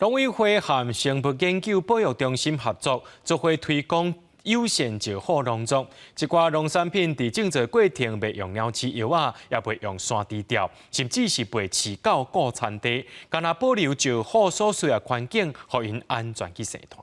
農委會和生物研究保育中心合作，做伙推廣友善石虎農作。這寡農產品佇種植過程袂用鳥飼藥仔，也袂用山豬吊，甚至是袂飼狗顧田地，干焦保留石虎所需的環境，予𪜶安全去生湠。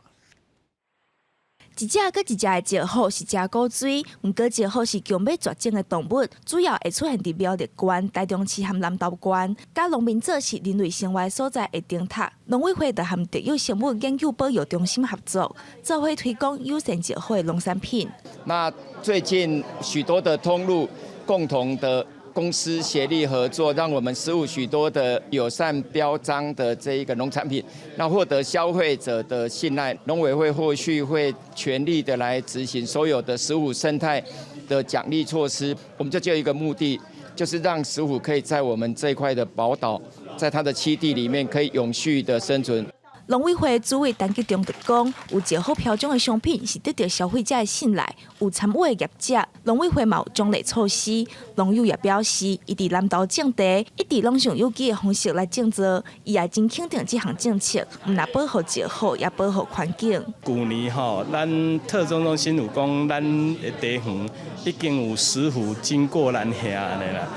一隻閣一隻的石虎是誠古錐，毋過石虎是強欲絕種的動物，主要會出現佇苗栗縣、台中市和南投縣，佮農民做是人類生活所在的燈塔。農委會就和特有生物研究保育中心合作，做伙推廣友善石虎的農產品。那最近許多的通路共同的公司協力合作，讓我們食虎許多的友善標章的這一個農產品，那獲得消費者的信賴。農委會後續會全力的來執行所有的石虎生態的獎勵措施。我們就只有一個目的，就是讓石虎可以在我們這塊的寶島，在它的棲地裡面可以永續的生存。農委會主委陳吉仲就講，有石虎標章的商品是得到消費者的信賴，有參與的業者，農委會嘛有獎勵措施。農友也表示，伊佇南投種地，一直攏用有機的方式來種作，伊也真肯定這項政策，毋但保護石虎，也保護環境。舊年吼，咱特種中心有講，咱的地園已經有石虎經過咱遐按呢啦，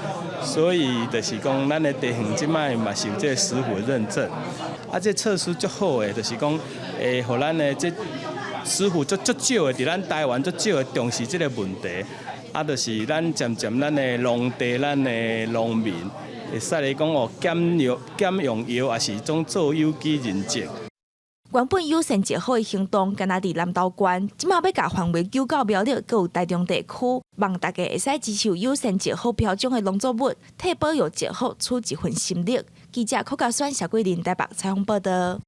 所以就是講，咱的地園這擺嘛是有這個石虎的認證。啊，這措施足好的，就是講會予咱的這石虎足足少的，佇咱台灣足少的重視這個問題。啊，就是咱漸漸咱的農地，咱的農民會使來講哦，減藥減用藥，抑是種做有機認證。原本友善石虎的行動，干焦佇南投縣，這馬欲共範圍擴到苗栗，閣有台中地區，望大家會使支持友善石虎標章的農作物，替保育石虎出一份心力。記者柯家選、謝桂林台北採訪報道。